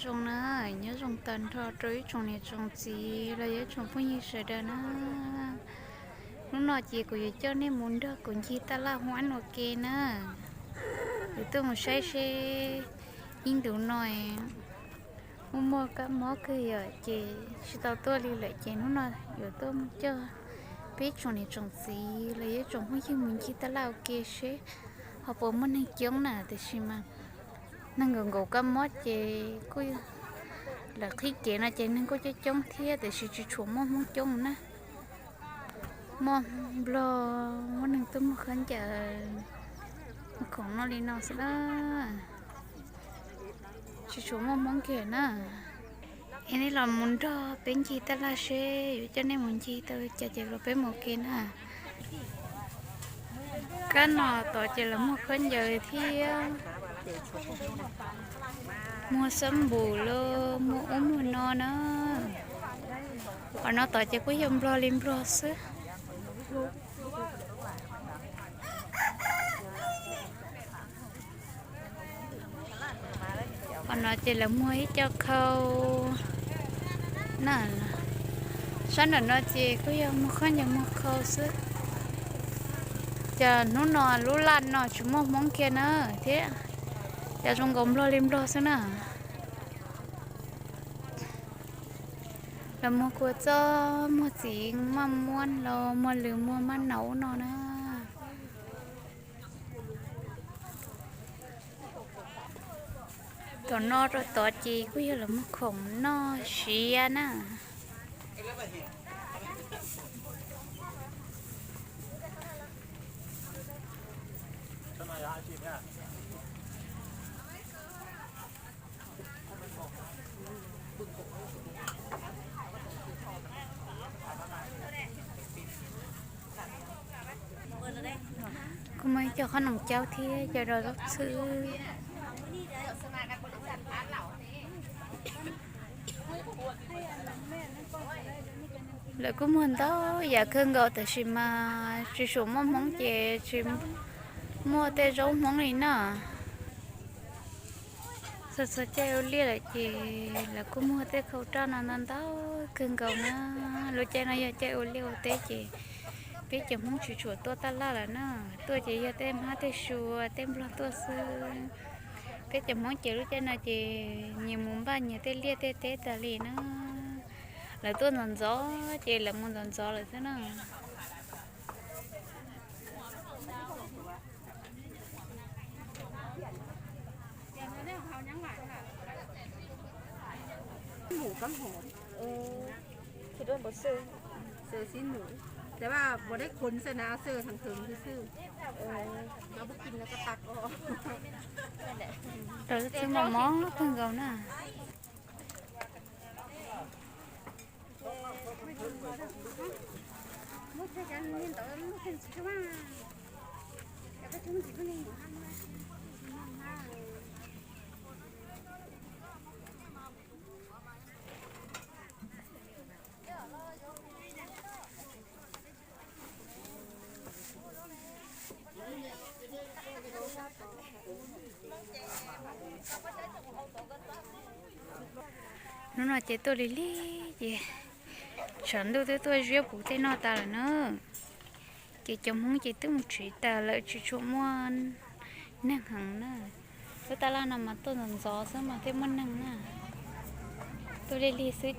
Zoo na, nyob zoo tag nrho rau ib tsoom niam tsoom txiv los yog ib tsoom phooj ywg sawv daws na. Hnub no ces kuv yuav coj nej mus nrog kuv ncig taj laj Huab ua ke na. Yuav tuaj mus saib seb ib ntus no muaj muaj kab mob kawg yom, ces tsis tau tuaj li lawm ces hnub no yuav tuaj mus coj peb tsoom niam tsoom txiv los yog ib tsoom phooj ywg mus ncig taj laj ua ke seb ho puas muaj neeg coob na, tiam sis mas neeg nkaum nkaus kab mob ces kuj lawv qhib kev no ces neeg kuj coob coob thiab tiam sis tsis tshua muaj Hmoob coob na. Muaj Nplog, muaj neeg tuaj muag khaub ncaws, muag khoom noj li no xwb na. Tsis tshua muaj Hmoob kiag na. Es nej los mus nrog peb ncig taj laj seb yuav coj nej mus ncig tau li cas ces los peb mus ua ke na. Kab no tod ces lawv muag khaub ncaws thiab muag xab npum los muag ub muag no na. Qhov no tod ces kuj yog Nplog li Nplog xwb. Qhov no ces lawv muag ib co khau na. Sab nram no ces kuj yog muag khaub ncaws muag khau xwb. Cas hnub no lub laj no tsis muaj Hmoob kiag na thiab, cas zoo nkaus Nplog li Nplog xwb na. Lawv muag kua txob, muag txiv maj muab los muag lws muag maj naub no na. Tom no rau tod ces kuj yog lawv muag khoom noj siav na. Kuj muaj ib co qhob noom caub thiab cov rau zaub txhwb. Lawv kuj muag ntau yam kawg nkaus tab sis mas tsis tshua muaj Hmoob ces tsis muaj tej zaub Hmoob li na. Txog txog caij ua liaj lawm ces lawv kuj muag tej khau raj no ntau ntau kawg nkaus na. Lub caij no yog caij ua liaj ua teb ces peb cov Hmoob tsis tshua tuaj taj laj lawm na. Tuaj ces yog tej hmab tej sua tej Nplog tuaj xwb. Peb cov Hmoob ces lub caij no ces nyias mus npaj nyias tej liaj tej teb tas li na. Lawv tuaj ntxov ntxov ces lawv mus ntxov ntxov lawm xwb na. Mus kab hom, ua xwb, xwb nws,แต่ว่าบ่ได้คนซะนะ เอาเสิร์ฟทางเทิงซื่อๆ แล้วบ่กินแล้วก็ตักออก Rau zaub txhwb mos mos kawg nkaus na. Hnub no ces tuaj lig lig ces tshav ntuj twb tuaj ziab puv tej noj tas lawm na. Ces cov Hmoob ces twb mus tsev tas lawm tsis tshua muaj neeg heev na. Lub taj laj no mas tuaj ntxov ntxov xwb mas thiaj muaj neeg na. Tuaj lig lig xwb ces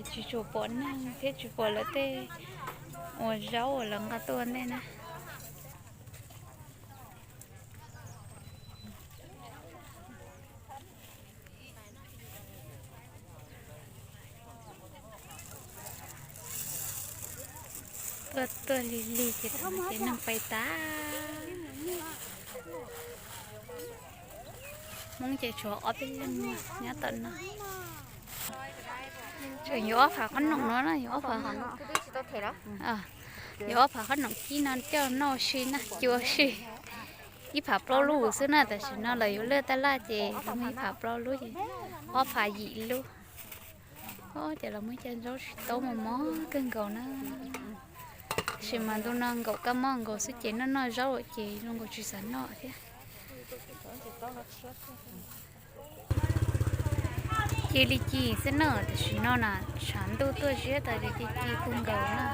tsis tshua pom neeg thiab tsis pom lawv tej ua zaub uas lawv nqa tuaj ua ntej na. Tuaj tuaj lig lig ces thaum no ces neeg pais tas. Hmoob ces tshuav ob peb leeg nyob tom no. Tseem yuav ob phav qhob noom no na, yuav ob phav, yuav ob phav qhob noom kib no coj noj ua si na, cuab ua si. Ib phav plaub lub xwb na, tam sim no lawv yuav laj taj laj ces lawv muaj ib phav plaub lub ces ob phav yim lub. Ces los muaj cov zaub tsis taub mos mos kawg nkaus na. Tab sis mas ntu no nkaum kab mob nkaus xwb ces noj noj zaub lawm ces zoo nkaus tsis xav noj thiab. Ci li ci xwb na, tam sim no na tshav ntuj tuaj ziab tas li ci ci kawg nkaus na.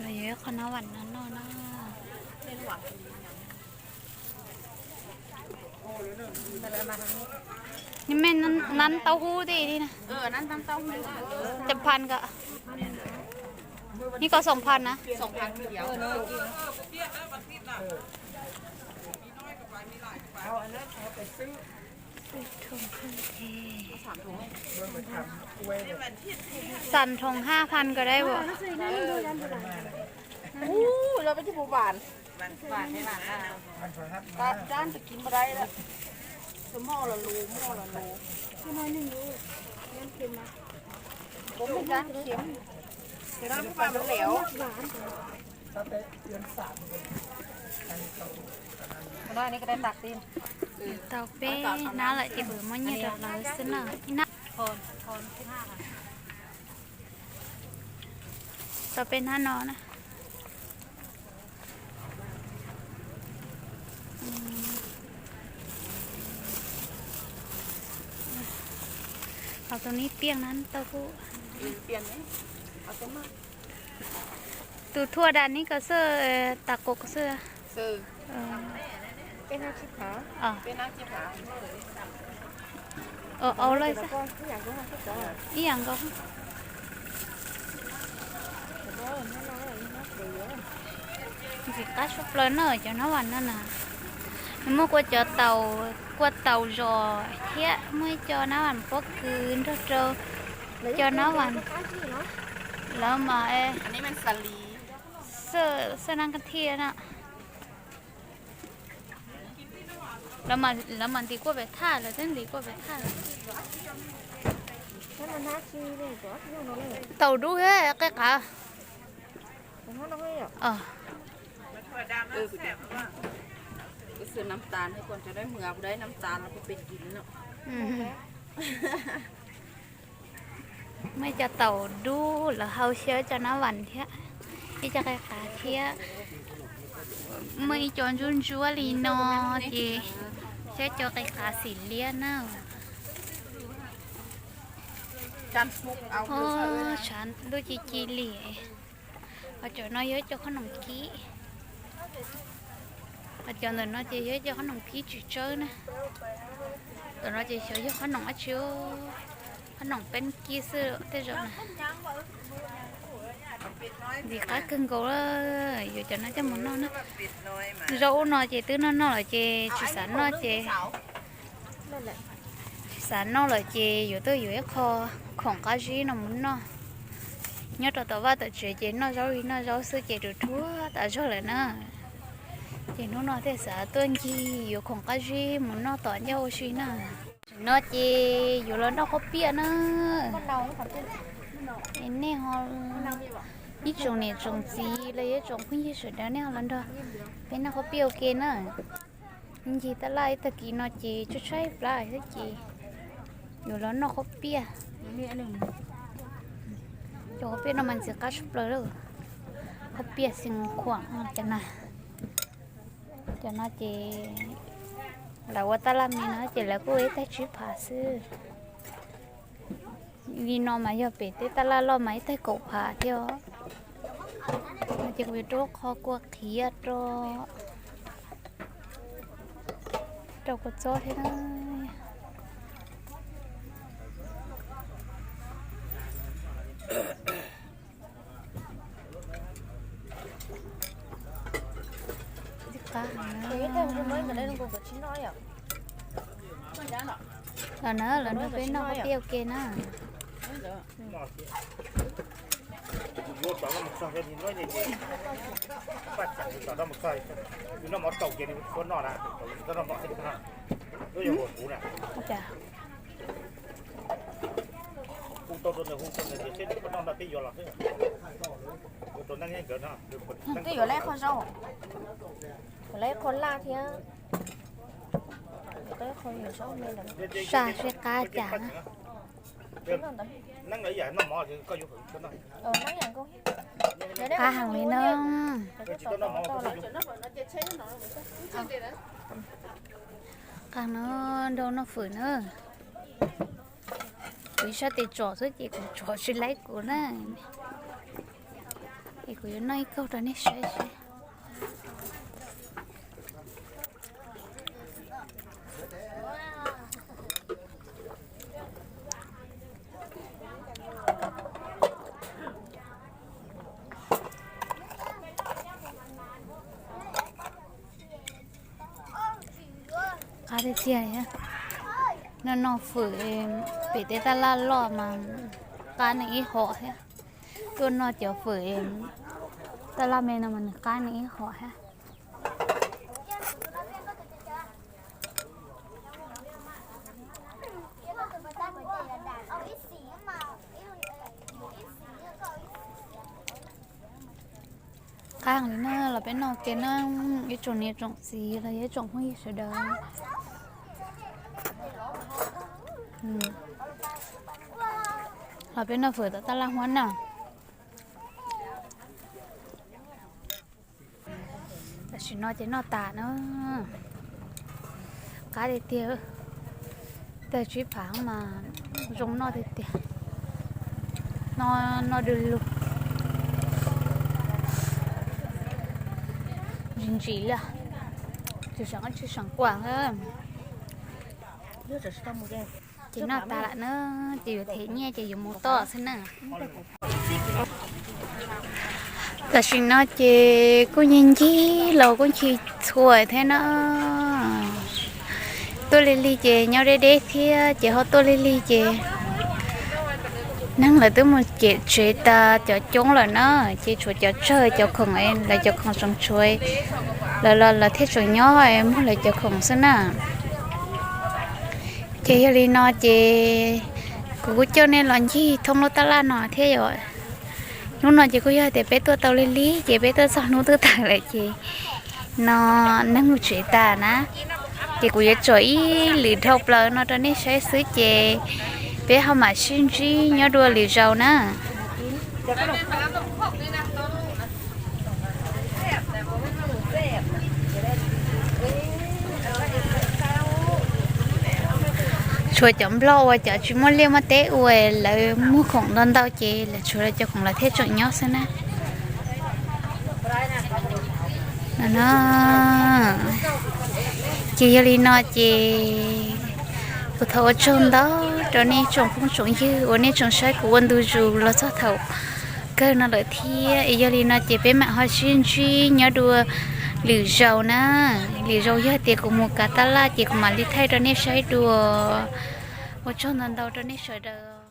Los yuav ib qho nab vam no noj na. Ni mej nab taub hub tej li na. Cov phan kom. Ni ko xoom phan na. Xam thùng hai phần có đấy không? Ui, lo peb tib puas bàn. Bàn thế là ta, ta dán thì kín vào đây đó. Tôi mò là lù, mò là lù. Có một dán kiếm. Cái đó các bạn nó lẻo. Cái đó này cái đây tạc tin. Tau peb hnab lawm ces kuv muab nyiaj rau lawv xwb na. Ib hnab. Tau peb hnab no na. Hauv tus nib piaj na tau kuj. Tus thuaj dam nib ko xwb, tas qus ko xwb. Au lawm xwb. Ib yam nkaus. Ntxim qab suav plaws na cov nab vam no na. Nws muaj kua cov taus, kua taus zos thiab muaj ib co nab vam pob kws nrog rau cov nab vam lawv mas xaj nab kab thiaj na. Lawv mas ntim kuaj pem thaj, lawv twb ntim kuaj pem thaj. Taus dub thiab qe qav. Muaj ib co taus dub lawv hau xyaw co nab vam thiab, ib co qe qav thiab. Muaj ib co ntsuab ntsuab li no ces xyaw co qe qav xim liab na. Tshav ntuj ci ci li. Ho cov no yog ib co qhob noom kib. Ho cov ntawm no ces yog ib co qhob noom kib tsis tsawb na. Ntawm no ces xyov yog qhob noom dab tsi, qhob noom peeb kib xwb tej zaum na. Ntxim qab kawg nkaus, yuav cov no coj mus noj na. Zaub ub no ces twb noj noj lawm ces tsis xav noj ces tsis xav noj lawm ces yuav tuaj yuav ib qho khoom qab zib no mus noj. Nyob rau tom vaj tom tsev ces noj zaub li noj zaub xwb ces ruam ruam tas zog lawm na. Ces hnub no thiaj xav tuaj ncig yuav khoom qab zib mus noj tom ncauj ua si na. Tam sim no ces yuav los noj qhob piaj na. Nej ho, ib tsoom niam tsoom txiv los yog ib tsoom phooj ywg sawv daws nej ho los nrog peb noj qhob piaj ua ke na. Ncig tab laj ib tag kis no ces tshaib tshaib plab thiab ces yuav los noj qhob piaj. Cov qhob piaj no mas ntxim qab tshaj plaws lawm. Qhob piaj xeev khuam cov na. Cov no ces lawv ua tab laj me no ces lawv kuj ua ib taig tsib phav xwb. Li no mas yog pem tej tab laj loj mas ib taig kaum phav thiab os. No ces kuv yuav rau qhov kua qhiav rau, rau kua txob thiab na. Los na, los nrog peb noj qhob piaj ua ke na. Twb yuav lawv qhov zaub, yuav lawv qhov laj thiab. Sa sib qab cas na. Qab heev li no. Qab no nrog noj fwm na. Kuv ib sab tes tsom xwb ces kuv tsom tsis laib kuv na. Es kuv yuav noj ib kaug rau nej saib seb. Qab tiag tiag. Noj noj fawm pem tej taj laj loj mas qab neeg ib hom thiab. Tuaj noj cov fawm taj laj me no mas nws qab neeg ib hom thiab. Qab heev li na, los peb noj ua ke na, ib tsoom niam tsoom txiv los yog ib tsoom phooj ywg sawv daws. Los peb noj fawm tom taj laj huab na. Tam sim no ces noj tas na. Qab tiag tiag. Tag tsib phav mas zoo noj tiag tiag. Noj, noj du lug. Ntsim ntsim li. Tsis seem, tsis seem kuam. Ces noj tas lawm na, ces yuav them nyiaj ces yuav mus tom xwb na. Tam sim no ces kuj ncig ncig los kuj ncig txhua thiab na. Tuaj lig lig ces nyob deb deb thiab ces ho tuaj lig lig ces neeg lawv twb mus ciam tsev tas cov coob lawm na, ces tshuav cov tsawg cov khoom, lawv cov khoom tseem tshuav, lawv los lawv thiaj tseem nyob muag lawv cov khoom xwb na. Ces yog li no ces kuv kuj coj nej los ncig thoob lub taj laj no thiab yom. Hnub no ces kuj yog tias peb tuaj tau lig lig ces peb tuaj txog hnub twb tawg lawm ces no neeg mus tsev tas na. Ces kuv yuav tsom ib lwm dhau plaws no rau nej saib xwb ces peb ho mam sib ntsib nyob dua lwm zaus na. Tshuav cov nplog uas cov tsis muaj liaj muaj teb ua lawv muag khoom ntau ntau ces lawv tshuav lawv cov khoom lawv thiaj tseem nyob xwb na. Ces yog li no ces kuv thov ua tsaug ntau rau nej tsoom phooj tsoom ywg uas nej tseem saib kuv ua ntu zus los txog thaum kawg no lawm thiab. Es yog li no ces peb mam ho sib ntsib nyob dua lwm zaus na. Lwm zaus yog tias kuv mus kav taj laj ces kuv mam li thaij rau nej saib dua. Ua tsaug ntau ntau rau nej sawv daws.